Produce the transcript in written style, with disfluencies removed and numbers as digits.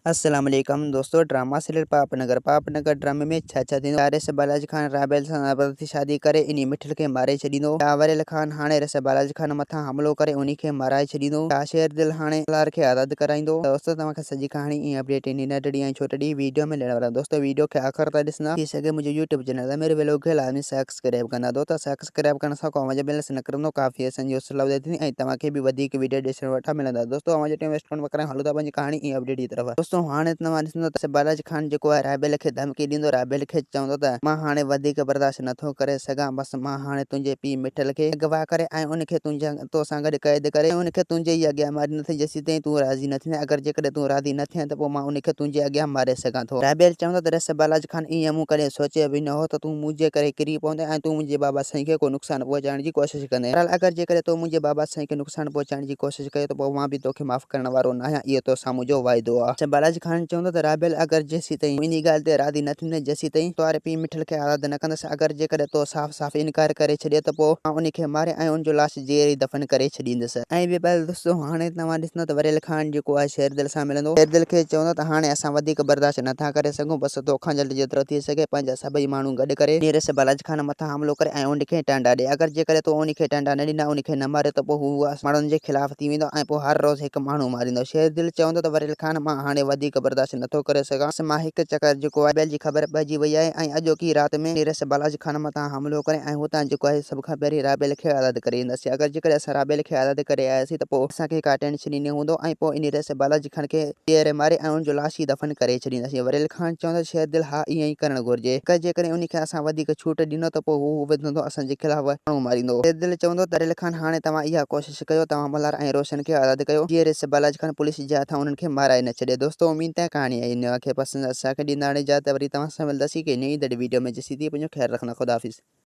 السلام عليڪم دوستو ڊراما سيريل پاپ نگر پاپ نگر ڊرامي ۾ ڇا ڇا ٿيندو رس بالاج خان رابيل سان زبردستي شادي ڪري انهي مٺل کي ماري ڇڏيندو ڇا وريل خان هاڻي رس بالاج خان مٿان حملو ڪري انهي کي مارائي ڇڏيندو ڇا شير دل هاڻي سالار کي آزاد ڪرائيندو دوستو توهان کي سڄي ڪهاڻي ۽ اپڊيٽ انهي ننڍڙي ۽ ڇوٽڙي ويڊيو ۾ ڏيڻ وارا دوستو ويڊيو کي آخر تائين ڏسندا ٿي سگهي منهنجو يوٽيوب چينل امير ويلوگ کي لازمي سبسڪرائب ڪندا دوستو سبسڪرائب ڪرڻ سان ڪو اوهان جو بيلنس نه ڪرندو ڪافي اسان جي حوصلا وڌائي ٿيندي ۽ توهان کي به وڌيڪ ويڊيو ڏسڻ وٽان ملندا دوستو اوهان جو ٽائيم ويسٽ ڪونه ڪرايون هلو ٿا پنهنجي ڪهاڻي ۽ اپڊيٽ جي طرف. دوستو هاڻي توهان ڏسندو ته بالاجي خان جيڪو آهي رابيل کي ڌمڪي ڏيندو رابيل کي چوندو ته مان هاڻي وڌيڪ برداشت نٿو ڪري سگهان بس مان هاڻي تنهنجي پيء مٺل کي اغوا ڪري ۽ ان کي تنهنجي توسان گڏ قيد ڪري ۽ ان کي تنهنجي ئي اڳيان ماريندس جيسيتائين تون راضي نه ٿيندين اگر جيڪڏهن تون راضي نه ٿين ته پوء مان ان کي تنهنجي اڳيان ماري سگهان ٿو. رابيل چوندو ته رس بالاجي خان ائين مون ڪڏهن سوچيو به نه هو ته تون منهنجي ڪري ڪري پوندين ۽ تون منهنجي بابا سائين کي ڪو نقصان پهچائڻ جي ڪوشش ڪندين. بهرحال اگر جيڪڏهن تو منهنجي بابا سائين کي نقصان پهچائڻ جي ڪوشش ڪئي ته پوء مان به توکي معاف ڪرڻ وارو ناهيان. اهو توسان منهنجو واعدو آ. بالاجي خان چوندو ته رابيل اگر جيسيتائين تون انهي ڳالهه تي راضي نه ٿيندين جيسيتائين تو واري پيء مٺل کي آزاد نه ڪندس. اگر جيڪڏهن تو صاف صاف انڪار ڪري ڇڏيو ته پوء مان انهي کي ماري ۽ ان جو لاش جيئري ئي دفن ڪري ڇڏيندس. ۽ ٻي پهل دوستو هاڻي توهان ڏسندو ته وريل خان جيڪو آهي شيردل سان ملندو. شيردل کي چوندو ته هاڻي اسان وڌيڪ برداشت نه ٿا ڪري سگهون بس توکان جلد جيترو ٿي سگهي پنهنجا سڀئي ماڻهو گڏ ڪري نيرس بالاجي خان مٿان حملو ڪري ۽ ان کي ٽانڊا ڏي. اگر جيڪڏهن تو ان کي ٽانڊا نه ڏنا ان کي نه ماريو ته پوء هو ماڻهن جي خلاف ٿي ويندو ۽ پوء هر روز هڪ ماڻهو ماريندو. شيردل چوندو ته وريل خان مان هاڻي وڌيڪ برداشت نه ٿو ڪري سگهان. بس مان هڪ چڪر جيڪو آهي بيل جي خبر پئجي وئي آهي ۽ اڄوڪي رات ۾ نيرس بالاجي خان مٿان حملو ڪري ۽ هتان جيڪو آهي سڀ کان پهرين رابيل کي آزاد ڪري اينداسين. اگر جيڪڏهن اسان رابيل کي آزاد ڪري آياسين ته پوء اسان کي ڪا ٽينشن ئي نه هوندو ۽ پوء انهي رئيس بالاجي خان کي جيئري ماري ۽ ان جو لاش ئي دفن ڪري ڇڏينداسين. وريل خان چوندو ته شيردل ها ائين ئي ڪرڻ گهرجي. اگر جيڪڏهن انهي کي اسان وڌيڪ ڇوٽ ڏنو ته پوء هو وڌندو اسان جي خلاف ماڻهو ماريندو. شيردل چوندو ته وريل خان هاڻي توهان اها ڪوشش ڪيو توهان ملهار ۽ روشن کي آزاد ڪيو. جيئن رئيس بالاجي خان پوليس جي هٿان انهن کي مارائي نه ڇڏي. دوستو اميد ته ڪهاڻي ۽ اوهان کي پسند اسان کي ڏيندا هاڻي اجازت وري توهان سان ملنداسين ڪنهن نئين ايندڙ ويڊيو ۾ جيسين تائين پنهنجو خيال رکندا خداحافظ.